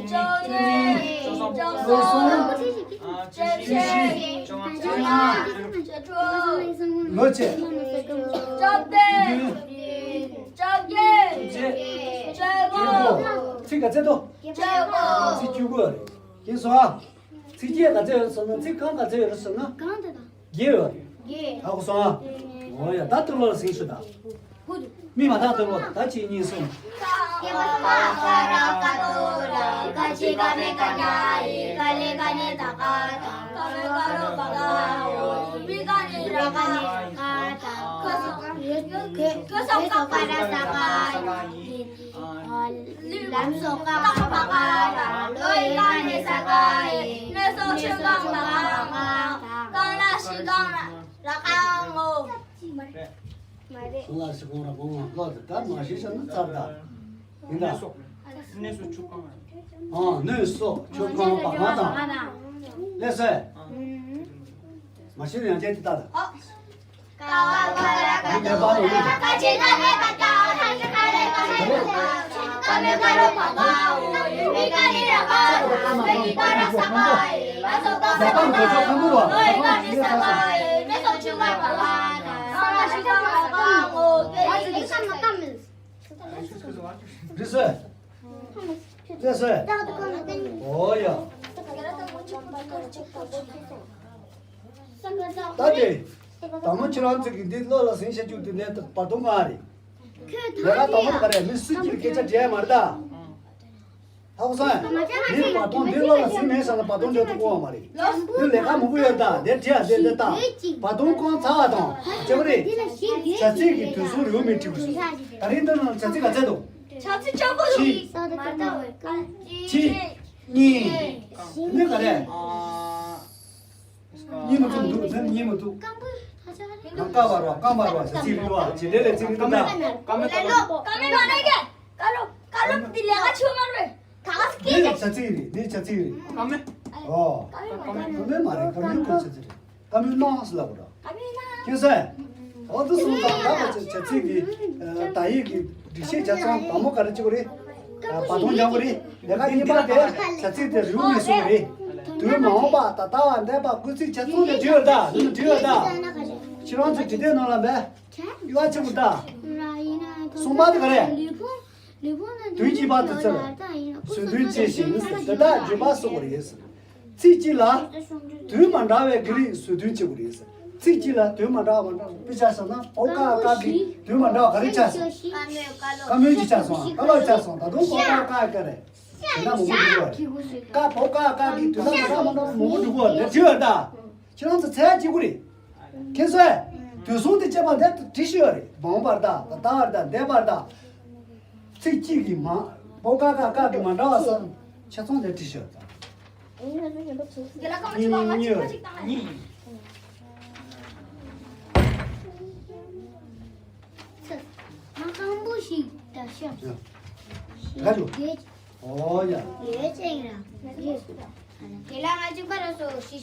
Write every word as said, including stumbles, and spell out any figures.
བཅུ་གཉིས། བཅུ་གསུམ། བཅུ་བཞི། བཅོ་ལྔ། ལོ་བཅུ། བཅོ་བརྒྱད། བཅོ་བརྒྱད། བཅོ་དགུ། ཚིག་ག་ཚད་དོ། བཅུ་དགུ། ཚིག་བཅུ་དགུ་རེད། ཡིན་སོང་ཨ། ཚིག་བརྒྱད་ག་ཚད་ཡོད་ཟེར་ན། ཚིག་རྐང་ག་ཚད་ཡོད་ཟེར་ན། གང་དེ་དང་། བརྒྱད་ཡོད་རེད། བརྒྱད། ཧ་གོ་སོང་ཨ། འོ་ཡ། ད་ཏུ་ལོ་ལ་ཟིང་ཤོད་ད། མི་མ་དག་ཏུ་ལོ། ད་གཅིག་གཉིས་གསུམ། ལམ་སོགས་རྐང་པ་བག་ལ། ལོ་ཡི་རྐང་ནི་ས་ག་ཡི། གནས་སོགས་ཆོས་རྐང་པ་གང་རང་གང་། རྐང་ལག་བཞི་རྐང་ར་རྐང་ངོ་། མ་རེད། རྐང་ལག་བཞི་རྐང་ར་རྐང་ངོ་ལོ། ད་མ་ཤེས་བྱ་ན་ཚར་ད། ཡིན་ད། གནས་སོགས། གནས་སོགས་ཆོས་རྐང་ར། ཨ། གནས་སོགས་ཆོས་རྐང་པ་གང་དང་། ལགས་སོ། མ་ཤེས་ན་ཡང་བྱས་ཏེ་ལྟ་ད། རེད་སོ། རེད་སོ། འོ་ཡ། ད་དེ། དང་པོ་ཁྱེད་རང་ཚོ་གིས་འདི་བློ་ལ་ཟིན་བྱ་རྒྱུ་དེ་ནས་བར་སྟོང་གང་རེད། ལས་ཀ་དང་པོ་ག་རེ། མི་སུ་གཅིག་སྐད་ཆ་འདྲི་ཡ་མ་རེད་ད། ཧ་གོ་སོང་ཨ། འདི་བར་སྟོང་འདི་བློ་ལ་ཟིན་མེད་བསམ་ན་བར་སྟོང་འདྲི་ཐུབ་ཀྱི་ཡོད་མ་རེད། འདི་ལས་ཀ་མང་པོ་ཡོད་ད། འདི་འདྲི་ཡ་འདི་འདི་ལྟ། བར་སྟོང་བསྐང་ཚར་བ་དང་། བྱས་པ་རེད། བྱ་ཚིག་གི་དུས་གསུམ་རེའུ་མིག་བྲིས་དགོས་སོ། ད་རིང་འདི་ནང་བྱ་ཚིག་ག་ཚད་འདུག། བྱ་ཚིག་ཆེན་པོ་འདུག། གཅིག་གཉིས། འདི་ག་རེ། གཉིས་མ་ཐུབ་འདུག། འདི་གཉིས་མ་ཐུབ། ང་ཀ་བར་བ་ཀ་བར་བ་ཟེར་ཚིག་རེད་བ། བྱེད་འབྲེལ་ལས་ཚིག་རེད་ད། ཀ་མེད་ཀ་མེད། ཀ་མེད་མ་རེད་ཀ། ཀ་ལོ་ཀ་ལོ་འདི་ལས་ཀ་ཆེ་བ་མ་རེད། ད་ག་ཟེར་ཀི། འདི་བྱ་ཚིག་རེད། འདི་བྱ་ཚིག་རེད། ཀ་མེད། ཨོ། ཀ་མེད་མ་རེད། ཀ་མེད་ཀོ་བྱ་ཚིག་རེད། ཀ་མེད་ནོ་ཟེར་ལབ་དགོས་ར། ཁྱེད་སེ། འོ་དུ་སོང་ཙང་ད་བ་བྱ་ཚིག་གི་ཨ་དག་ཡིག་གི་སྒྲིག་གཞི་ཆ་ཚང་དང་པོ་ག་རེ་བྱེད་དགོས་རེད། ཨ་བར་སྟོང་རྒྱག་དགོས་རེད། ལས་ཀ་གཉིས་པ་དེ་བྱ་ཚིག་དེ་རེའུ་མིག་བཟོ་དགོས་རེད། དུས་མ་འོངས་པ་ད་ལྟ་བ་འདས་པ་སྐུལ་ཚིག་ཆ་ཚང་དེ་བྲིས་ཡོད་ད། འདི་ནི་བྲིས་ཡོད་ད། ཁྱེད་རང་ཚོ་འབྲི་དེབ་ནང་ལ་འབད། ཡོད་ཆེ་བོ་ད། གསུམ་པ་དེ་ག་རེ། དུས་གཅིག་པ་དེ་ཚོར་བཟོ་དོན་བཅས་ཤིང་དེ་དག་བརྗོད་པ་སོགས་རེད། ཚིག་གཅིག་ལ་དུས་མ་འདྲ་བའི་གི་རིགས་བཟོ་དོན་བྱེད་དགོས་རེད། ཚིག་གཅིག་ལ་དུས་མ་འདྲ་བ་མ་འདྲ་བ་དཔེ་ཆ་བཞག་ན་པོ་ཀ་ཀ་གི་དུས་མ་འདྲ་བ་ག་རེ་ཆགས་སོང་། ཀ་མོལ་གྱི་ཆགས་སོང་། ཀ་ལོག་ཆགས་སོང་། ད་དུང་པོ་ཀ་ཀ་ཀ་རེད། དེ་འདྲ་མང་པོ་འགྲོ་གི་ཡོད་རེད། ཀ་པོ་ཀ་ཀ་གི་དུས་མ་འདྲ་བ་མང་པོ་འགྲོ་གི་ཡོད་རེད། བྲིས་ཡོད་ད། ཁྱེད་རང་ཚོ་འཚོལ་ཡ་གཅིག་པུ་རེད། ཁྱེད་ཚོས་དུས་གསུམ་དེ་བཅད་པ་འདི་བྲིས་ཤེས་ཡོད་རེད། མ་འོངས་པར་ད་ད་ལྟ་བར་ད་འདས་པར་ད། ཚིག་གཅིག་གིས་མ་པོ་ཀ་ཀ་ཀ་གི་མ་འདྲ་བ་བསམ་ཆ་ཚང་དེ་བྲིས་ཤོག་ད། གཉིས་གཉིས་གཉིས། ང་རྐང་པ་ཞིག་ད་ཤོག། ཡ། ག་རེ། ཨོ་ཡ། ཡོད་ཅེ་ཡིན་ར། དེ་ལ་ང་ཅི་ག་ར་སོ་ཤི།